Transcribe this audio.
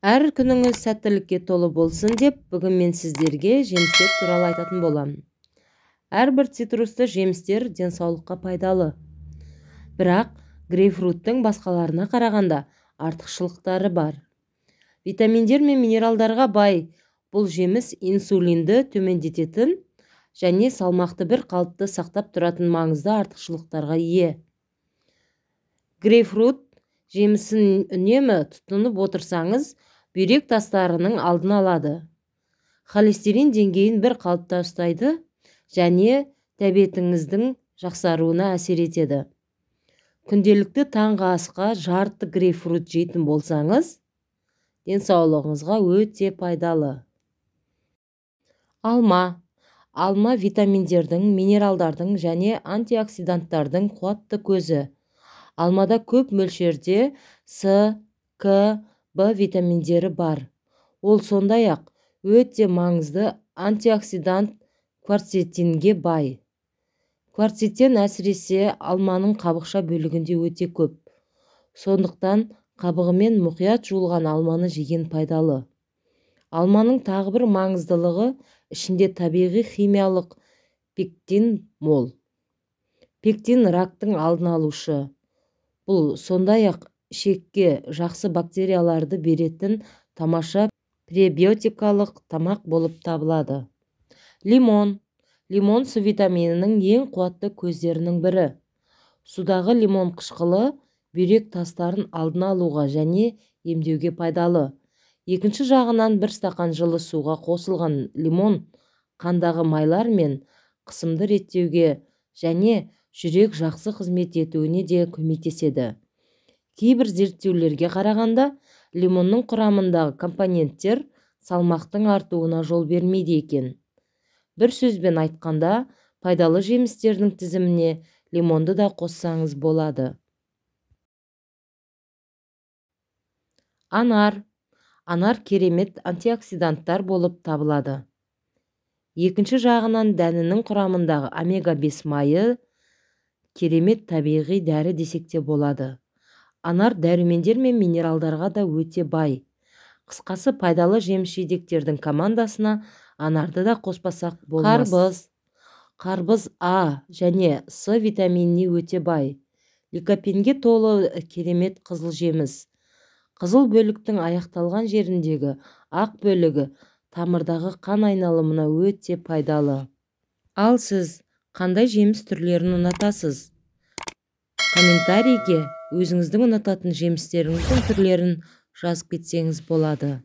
Әр күніңіз сәттілікке толы болсын деп бүгін мен сіздерге жемістер туралы айтатын боламын. Әрбір цитрусты жемістер денсаулыққа пайдалы. Бірақ грейпфруттың басқаларына қарағанда артықшылықтары бар. Витаминдер мен минералдарға бай бұл жеміс инсулинді төмендететін және салмақты бір қалыпты сақтап тұратын маңызды артықшылықтарға ие. Грейпфрут жемісін үнемі тұтынып отырсаңыз, бүйрек тастарының алдын алады. Холестерин деңгейін бір қалыпта ұстайды және тәбетіңіздің жақсаруына әсер етеді. Күнделікті таңғы асқа жарты грейпфрут жейтін болсаңыз, денсаулығыңызға өте пайдалы. Алма. Алма витаминдердің, минералдардың және антиоксиданттардың қуатты көзі. Алмада көп мөлшерде С, К, Б витаминдері бар. Ол сондай-ақ өте маңызды антиоксидант кверцетинге бай. Кверцетин әсіресе алманың қабықша бөлігінде өте көп. Сондықтан қабығымен мұқият жуылған алманы жеген пайдалы. Алманың тағы бір маңыздылығы ішінде табиғи химиялық пектин мол. Пектин рактың алдын алушы. Бұл сондай-ақ ішекке жақсы бактерияларды беретін тамаша пребиотикалық тамақ болып табылады. Лимон. Лимон С витаминінің ең қуатты көздерінің бірі. Судағы лимон қышқылы бүйрек тастарын алдын алуға және емдеуге пайдалы. Екінші жағынан бір стақан жылы суға қосылған лимон қандағы майлар мен қысымды реттеуге және жүрек жақсы қызмет етуіне де көмектеседі. Кейбір зерттеулерге қарағанда, лимонның құрамындағы компоненттер салмақтың артуына жол бермейді екен. Бір сөзбен айтқанда, пайдалы жемістердің тізіміне лимонды да қоссаңыз болады. Анар. Анар керемет антиоксиданттар болып табылады. Екінші жағынан дәнінің құрамындағы омега-5 майы керемет табиғи дәрі десек те болады. Анар дәрумендер мен минералдарға да өте бай. Қысқасы, пайдалы жеміс-жидектердің командасына анарды да қоспасақ болмас. Қарбыз. Қарбыз А және С витаминіне өте бай. Ликопенге толы керемет қызыл жеміс. Қызыл бөліктің аяқталған жеріндегі ақ бөлігі тамырдағы қан айналымына өте пайдалы. Ал сіз қандай жеміс түрлерін ұнатасыз? Комментарийге өзіңіздің ұнататын жемістеріңіздің түрлерін жазып кетсеңіз болады.